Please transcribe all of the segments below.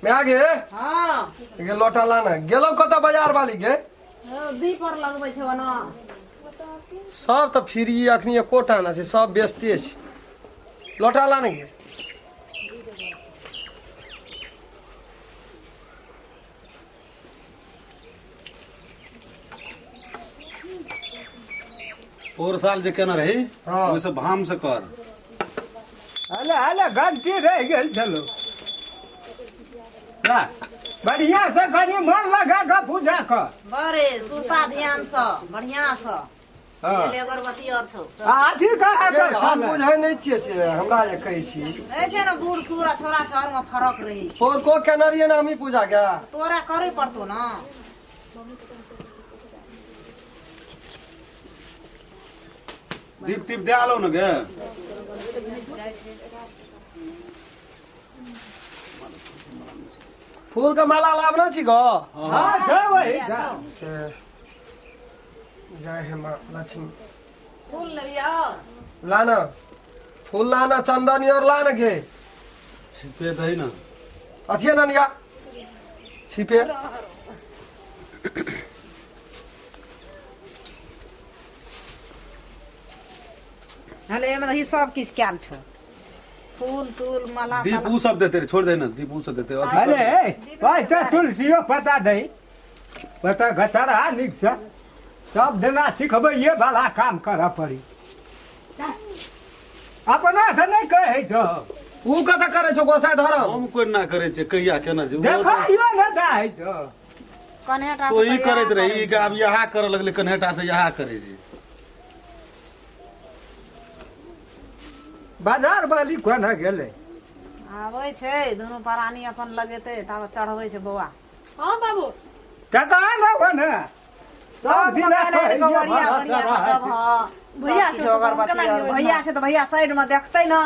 माय गे। हाँ। गे लोटा लाना गेलौ कतऽ बाजार वाली गे? दीप पर लगबै छै ओना। सब तऽ फ्री अखनी एकोटा ना छै, सब व्यस्ते छै। लोटा लाने गे। पोर साल जे केने रही हाँ। ओहिसँ भाम से कर। अले अले घंटी रहि गेल छलो। ला, बढ़िया से कनि मन लगा कऽ पूजा कर। बड़े सुता ध्यान से बढ़िया से। हाँ। ले अगरबत्ती और छौ। आ अथी कहे गे, कर हम साला। बुझै नहि छियै से हमरा जे कहै छी। रहै छै ने बूढ़ सूढ़ आ छोरा छर में फरक रहै छै। तोर को केने रहियै ने हमही पूजा के। तोरा करे पड़तो ना। दीप तीप दे आलो ने गे। फूल के माला लाबना छी गो। हाँ छै वही जा। से जय हे माँ लक्ष्मी। फूल लेबी और? लाना फूल लाना, चंदनी और लाना घे। छिपे दही ना। अथिए ननिया छिपे। हले एमे ही सब किछ कैल छौ, फूल तूल माला। दीप ऊ सब देते रे, छोड़ दे ना, दीप ऊ सब देते अथी अरे कर। ए, पैसा तुलसियो पता दही पता घसरा नीक से सब दिना सिखबैये वाला काम करऽ पड़ी। अपना से नहीं कहै छौ। ऊ कतऽ करै छौ गोसाई धरम? हम कोई ना करे छै, कहिया केना छै। देखियो ने दाइ छौ। कन्हेटा तो से ई तऽ करैत इएह रही करै ई आब यहाँ करऽ लगले, कन्हेटा से यहाँ करै छै। बाजार वाली कोना गेलै? आबै छै दुनू प्राणी अपन लगेतै तब चढ़बै छै बौआ। हाँ बाबू। टका न कोना सब सब दिना मकान आर के कहैये बढ़िया भरोसा बढ़िया रहै सब छै। हाँ। भैया सब छै किछु तऽ अगरबत्ती केना और लेबै? भैया छै तऽ भैया साइड में देखतै ना।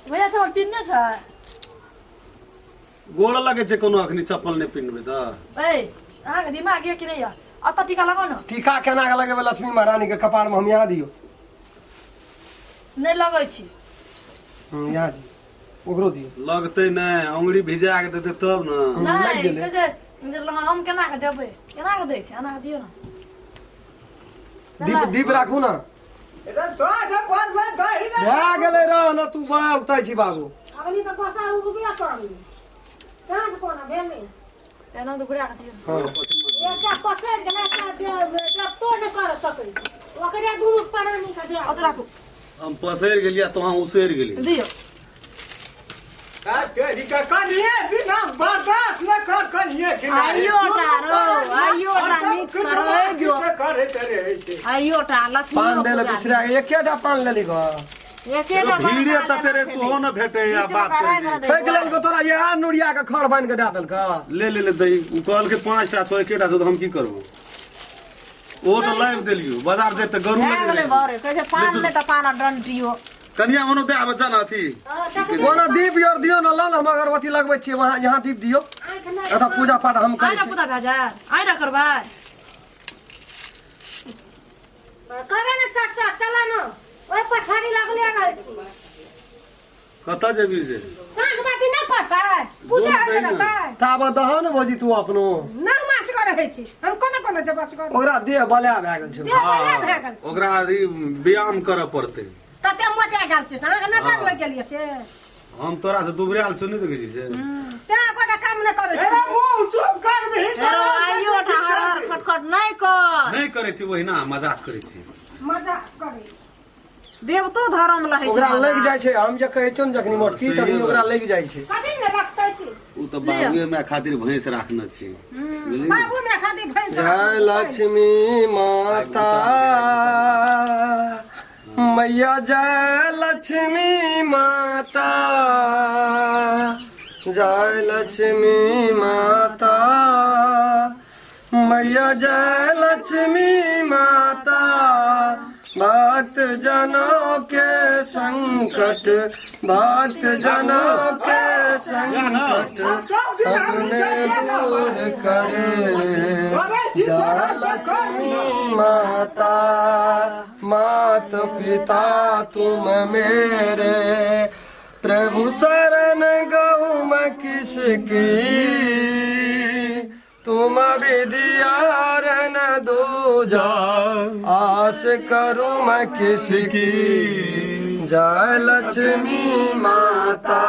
भैया चप्पल पिन्हने छै? गोड़ लगे छै कोनो अखनी चप्पल नहि पिन्हबै तऽ। ए अहाँके दिमाग यऽ कि नहि यऽ? अतऽ टीका लगाउ ने। टीका केना के लगेबै लक्ष्मी महारानी के कपार में? हम यहाँ दियौ। नहि लगै छी। यहाँ दियौ, ओकरो दियौ। लगतै नहि, अंगुरी भिजा के देतै तब ने। लागि नहि गेलै। कहै छै जे हम केना के देबै, केना के दै छै, एना के दियौ ने। दीप दीप राखू ने। रे साँझ पड़लै दही ने। भए गेलै रह ने, तू बड़ा उगतै छी बाबू। अगली तऽ गोसा उगबे करली, साँझ कोना भेलै? एना तऽ घुरा के दियौ। हाँ। एकटा पसरि गेलै, एकटा देवतो नहि कर सकै छै, ओकरे दुनू प्राणी के दे। ओतऽ राखू। हम पसरि गेलियै तोहाँ उसरि गेली। दियौ। तेरी के कनिए बिना बर्दाश्त न कर कनिए खिलाड़ी। आइयो टा रो, आइयो टा नीक से रहै जो। करैत रहै छै। आइयो टा लक्ष्मी पान दै लए बिसरा गेल, एकेटा पान लेली गो। एकेटा। भीड़े तते रे सेहो न भेटै आ बात करै छी। ठकि लेलको तोरा, इएह नुरिया के खड़ बान्हि के दए देलकऽ। ले ले ले दही। ओ कहलकै 5टा छौ, एकेटा छौ तऽ हम की करबो? ओ तऽ लाबि देलियौ बाजार जाइत तऽ गरू भए लगि गेलै रहै। बरे कहै छै पान नहि तऽ पान डंटियो। कनिया ओनो दे आबै जा ने अथी। कोनो दीप और दियौ ने, ल ने, हम अगरबत्ती लगबै छियै वहाँ, यहाँ दीप दियौ। एतऽ पूजा पाठ हम करै आइ ना छी। पूजा भए जायत, आइ ना करबै। करे ने चट चट, चला ने, ओहि पछाड़ी लगले रहै छी। कतऽ जेबी से? साँझ बाती नहि पड़तै? पूजा जोर होइत दही ने। रहतै। ताबे दहो ने भौजी तू अपनो। नौ मास के रहै छी हम, कोना कोना जेबै असगर? ओकरा देह बला भए गेल छै। देह बला भए गेल छै। ओकरा ई व्यायाम करऽ पड़तै। तते मोटा गेल छै से अहाँके नजर लागि गेलियै से। हम तोरा से दुबरायल छौ, नहि देखै छी से? तें एकोटा काम नहि करै अरे छी। मुँह चुप करबिही तऽ रो आइयो टा हर हर खटखट नहि कर। नहि करै छी, ओहिना मजाक करै छी। मजा करै छी। देवतो धर्म लहै छै। ओकरा मजाक। लागि जाइ छै, हम जे कहै छियौ ने जखनी मोटकी सही तखनी बात। ओकरा लागि जाइ छै। कभी ने रखतै छी। ओ तऽ बाबुए माय खातिर भैंस राखने छी, बुझली ने? बाबू में खाली भैंस। जय लक्ष्मी माता मैया, जय लक्ष्मी माता, जय लक्ष्मी माता मैया, जय लक्ष्मी माता भक्त जनों के संकट, भक्त जनों के संकट अपने दूर करे। जय लक्ष्मी माता, मात पिता तुम मेरे, प्रभु शरण गऊ मैं किसकी, तुम विधियार न दूजा, आस करूँ मैं किसकी। जय लक्ष्मी माता,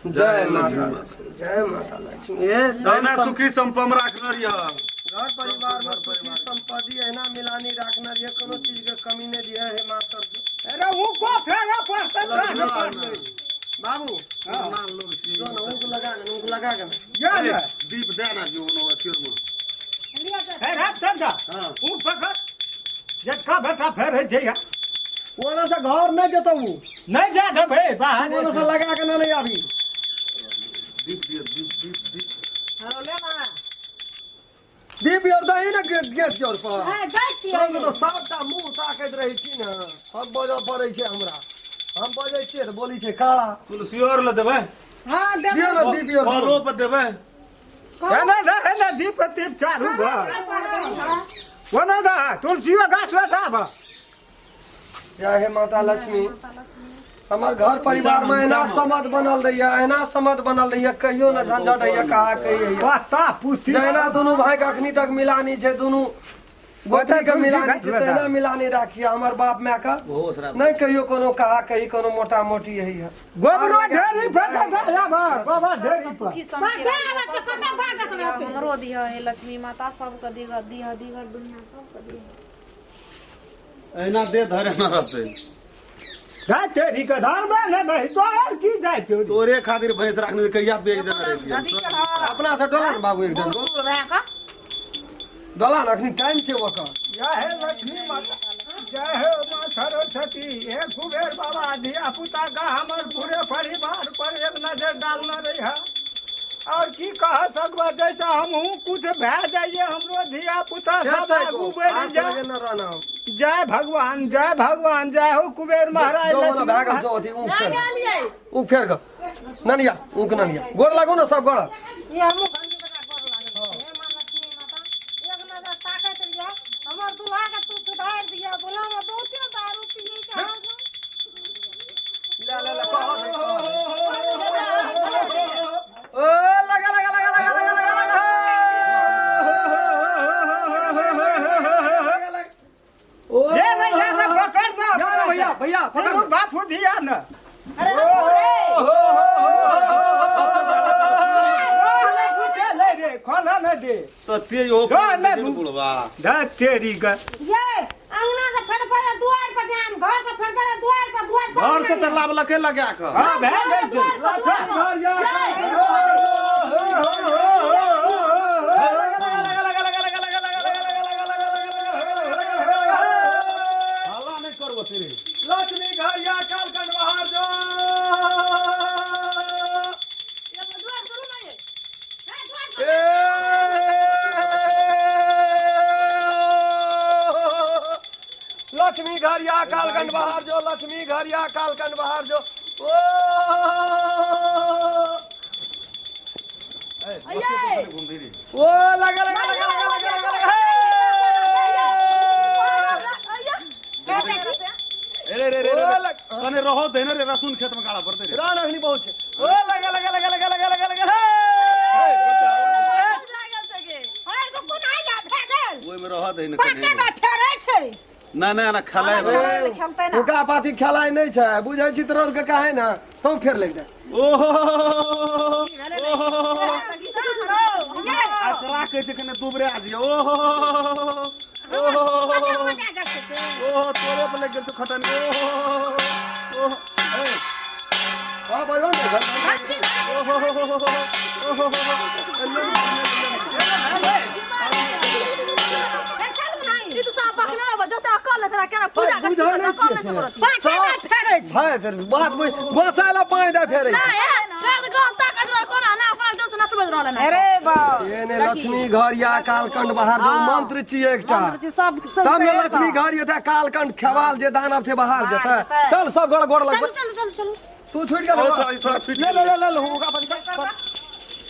जय माता लक्ष्मी, जय माता लक्ष्मी। ये धन एना सुखी संपन्न राखने रहिए। घर परिवार में सुखी संपत्ति एना मिलानी राखने रहिए, कोनो चीज के कमी नहीं दिए हे माँ सब। अरे ऊ को फेरा पड़तै, राख पड़तै। बाबू पुरना लोग छी। जो ना ऊख लगा के, ऊख लगा के ना। या ने दीप दे ना जो नो अथिर में। हे राख चंदा। हाँ। ऊ पकड़ जेटका बेटा फेर है जइहा। ओना से घर नहीं जेतौ ऊ। नहीं जा देबै बाहर। ओना से लगा के ना नहीं आबी। दीप दिए, दीप दीप दीप। हरो ले ना। दीप यार दही ने गेट गेट के पर। हँ, जाइ छियै। तुरंत तऽ सबटा मुँह ताकैत रहै छी ने, सब बजऽ पड़ै छै हमरा। हम बजै छियै तऽ बोली छै काला। तुलसी और ले देबै। हँ, देबै। दियौ ने दीप यार। फलो पर देबै। एना रहै ने दीप तीप चारू घर। ओना दह तुलसियो गाछ लगाब। जय हे माता लक्ष्मी। हमर घर परिवार में एना समद बनल रहिए, एना समद बनल रहिए, कहियो न झंझट होइए, कहा कही होइए। पत्ता पुती। जहिना दुनू भाई के अखनी तक मिलानी छै, दुनू गोत्री के मिलानी छै, तहिना मिलानी राखिए हमर बाप माय के। नहीं कहियो कोनो कहा कही, कोनो मोटा मोटी होइए। गोबरो ढेरी फेंक दे आब, गोबर ढेरी पर। सुखी शांति बाजै आबै छै, कतऽ बाजत रहतै? हमरो दिह हे लक्ष्मी माता, सबके दिह दिह दिह, दुनिया सबके दिह। एना दे धरे न रहतै। जाय तेरी के धरबे ने दही तो और की जाय चोरी। तोरे खातिर भैंस राखने रहियै, कहिया बेच देने रहियै। अपना से डोला ने बाबू, एकदम डोला ने, अखनी टाइम छै ओकर। जय हे लक्ष्मी माता, जय हे माँ सरस्वती, हे कुबेर बाबा, धिया पुता का हमर पूरे परिवार पर एक नजर डालना रही है। और की कह सकबा, जैसे हमहूँ कुछ भए जाइए, हमरो धिया पुता सब आगू बढ़ि जाए। न रहना। जय भगवान, जय भगवान, जय हो कुबेर महाराज। जो वाला लक्ष्मी भए गेल महाराज। छौ अथी ऊख नहि फेर गेलियै। ऊख फेर कऽ ननिया, ऊख ननिया, गोर लागू ने सब गोर। ये हमहूँ घंटी बजा गोर लागै छी। हे माँ लक्ष्मी माता, एक नजर ताकैत रहियै, हमर दुल्हा के तू सुधारि दिअ, दुल्हा मे बहुते दारू पियै छै हरदम। ले ले ले, कह दे, कह दे। ओ लगा लगा लगा लगा लगा लगा लगा लगा। ओ ले भैया ने पकड़ ना। जा ना भैया, भैया पकड़। तीनू बापू धिया ने। अरे रखो रे। खोले कुछ ले रे, खोला न दे। तऽ तेज हो जा ना तू। बुढ़वा। धा तेरी का। ये अंगना से फट फट दुआर पर जाम, घर से फट फट दुआर पर, दुआर पर। घर से तऽ लाबलके लगा कऽ। हाँ भए जाइ छै। दुआर पर, दुआर पर। घर जा। हल्ला नहि करबो तेरे। लक्ष्मी घर या कालखंड बाहर जो। ये दुआर करू ना ये। हे, दुआर पर। लक्ष्मी घर या कालखंड बाहर जो, लक्ष्मी घर या कालखंड बाहर जो। ओ ये। ओ लगा लगा लगा लगा लगा लगा लगा। रे रे रे ओ रे लग कने रहो देने रे, रसुन खेत में गाड़ा पड़ते रे। रान अखनी बहुत छै। ओ लगा लगा लगा लगा लगा लगा लगा। ओहिमे रह दे ने कने। नहि नहि, एना खेलाय खेलतै ना। हुनका पाथी खेलाइ नहि छै, बुझै छी तोरा के काहे ना हम फेर लागि जाय। ओहो ओहो, असरा कहै छै कने दुबरे आ जियो। ओहो ओहो ओहो, तोरे पर लागि गेल छौ खटन। ओहो ओहो ए। हाँ बजबा ने घर। ओहो ओहो। बुझै नहि छियै से। भाइ, तेरे बात बुझ, गोसाला पानि दे फेरै छै। रहल ना। अरे बा एने लक्ष्मी घर या कालकंड बाहर जो मंत्र छियै एकटा। मंत्र छै, सब सब तब ने कहियो लक्ष्मी तऽ। घर जेतै, कालकंड खेवाल जे दानव छै बाहर जेतै। जेतै। चल सब गोड़ गोड़ लगबै। चलू चलू चलू। तू छूट गेल। ओ छोड़ा, छोड़ा छूट ले ले ले ले ले ओकरा पर निकल।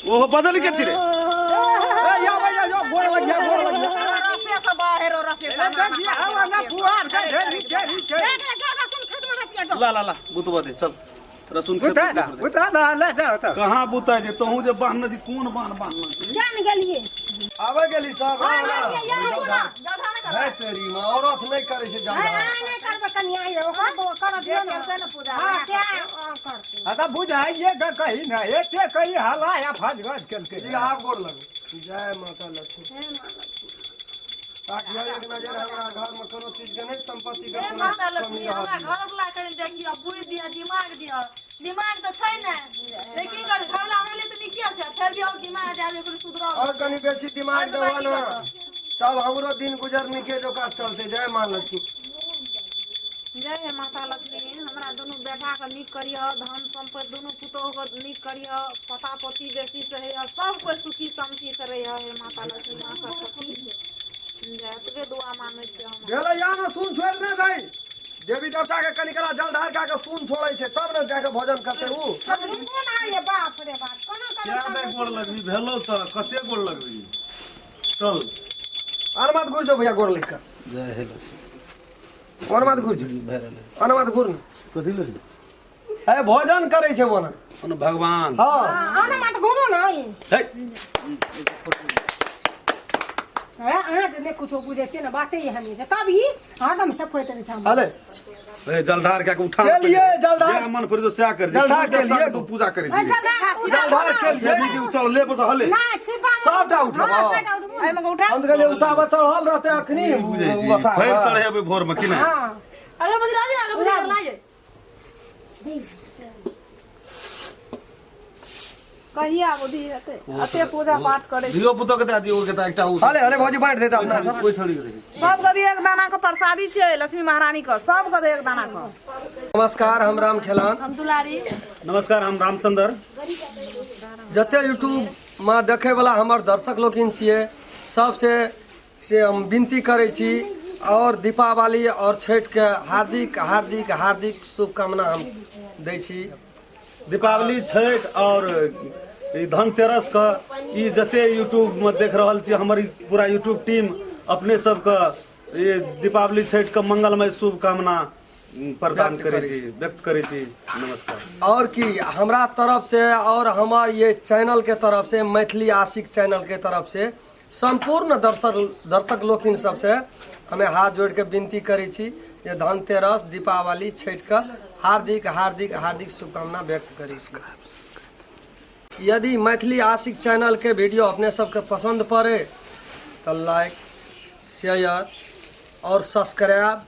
ओहो बदल के छिरे। ए या भैया यो गोड़ लग गया, गोड़ लग गया। रसे से बाहर और रसे से देखिए हवा ना फुहार के ढेरी ढेरी छै। देख ले, जाओ रसुन खेत में रोपिया जाओ। ला ला ला बुतबा दे, चल रसुन खेत बुता में दा कर दे। बुता दा ले जाओ तो। कहाँ बुता जे तोहू जे बान्ह नदी कोन बान्ह बान्ह छी? जान गेलिए। आबै गेली सब। हां या ना। है तेरी माँ औरत नहि करै छै हां जल्दी। नहीं करबे कनिया ये ओकर कर दियो ना। करतै ने पूजा। हां से करते। आ तऽ बुझाइए के कही ना एते कही हला या फज गज केलकै। जी आब गोड़ लगू। जय माता लक्ष्मी। ताकि एक नजर हमरा घर में कोनो चीज के नहीं, संपत्ति के हे कोनो माता कमी लक्ष्मी, रहत हमरा नहीं। घर वाला कनि देखियो, बुद्धि दिअ, दिमाग दिअ। दिमाग तऽ छै ने, लेकिन कर घर वाला हमरा लिए तऽ नीके छै, फेर भी और दिमाग दए दे सुधरल। और कनी बेसी दिमाग देबो ना तब हमरो दिन गुजर निके जोका चलते। जय माँ लक्ष्मी। जय हे माता लक्ष्मी, हमरा दुनू बेटा के नीक करिह, धन संपत्ति दुनू पुतोह के नीक करिह, पोता पोती बेसी से रहिह, सब कोई सुखी शांति से रहिह। हे माता लक्ष्मी, माँ सरस्वती, जय, एतबे दुआ मांगै छियै हम। भेलै या ने सुन छोड़ि ने दही। देवी देवता के कनिकला जल ढार के सुन छोड़ै छै तब ने जाके भोजन करतै उ। कोन आइए बाप रे बाप, कोना क्या कोना। दे गोड़ लगबी भेलो तऽ कते गोड़ लगबी, चल। आर मत घुर जाओ भैया गोड़ लिख कर। जय हे लक्ष्मी। और मत घुर जाओ, और मत घुर। कथी लगी? ए भोजन करै छै वो ना। ओने भगवान। हाँ। आना मत घुरू ना। हे। हे अहाँ जे नहि कुछो बुझै छियै ने, बाते एहन छै तब ई हरदम हेपैत रहै छै हमरा। अले ए जलधार के उठा के लिए जलधार? जे मन पर जो सया कर। जलधार के लिए? तू पूजा करे ए, छी। चल रे, जलधार के लिए? देवी के चल ले बस हले। ना छिपा में- सबटा उठाबो। हाँ, सबटा उठाबो। एहिमे के उठा। हम तऽ कहलियै उताबा चढ़ल रहतै अखनी बुझै छी बसा। फेर चढ़ेबै भोर में कि नहि? हाँ। अगरबत्ती राजी, अगरबत्ती लाइए। कहिया बुद्धि हेतै, अते पूजा पाठ करै धियो पुतो के दए दियौ, के तऽ एकटा ओ हले हले भौजी बाँटि देत अपना सब। ओहि छड़ी के देखी। सब के एक दाना के प्रसादी छै लक्ष्मी महारानी के, सब के एक दाना के। नमस्कार, हम राम खेलान। हम दुलारी। नमस्कार, हम रामचंद्र। जते यूट्यूब में देखे वाला हमर दर्शक लोकिन छियै सबसे से हम विनती करै छी और दीपावली और छठि के हार्दिक हार्दिक हार्दिक शुभकामना हम दै छी। दीपावली, छठि और ई धनतेरस के ई जते यूट्यूब में देख रहल छी, हमर ई पूरा यूट्यूब टीम अपने सबके ई दीपावली छठि के मंगलमय शुभकामना प्रदान व्यक्त करै करै छी, व्यक्त करै छी। नमस्कार। और की हमरा तरफ से और हमार ये चैनल के तरफ से, मैथिली आशिक चैनल के तरफ से संपूर्ण दर्शक दर्शक लोकिन सबसे हमें हाथ जोड़ के विनती करै छी जे धनतेरस, दीपावली, छठि के हार्दिक हार्दिक हार्दिक शुभकामना व्यक्त करै छी। यदि मैथिली आशिक चैनल के वीडियो अपने सबके पसंद पड़े तो लाइक, शेयर और सब्सक्राइब,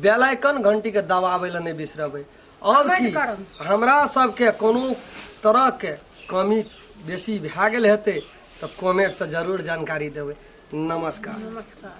बेल आइकन घंटी के दबाबै लए नहि बिसरबै। और की हमरा सबके कोनो तरहके कमी बेसी भए गेल हेतै तऽ कमेंटसँ जरूर जानकारी देबै। नमस्कार। नमस्कार।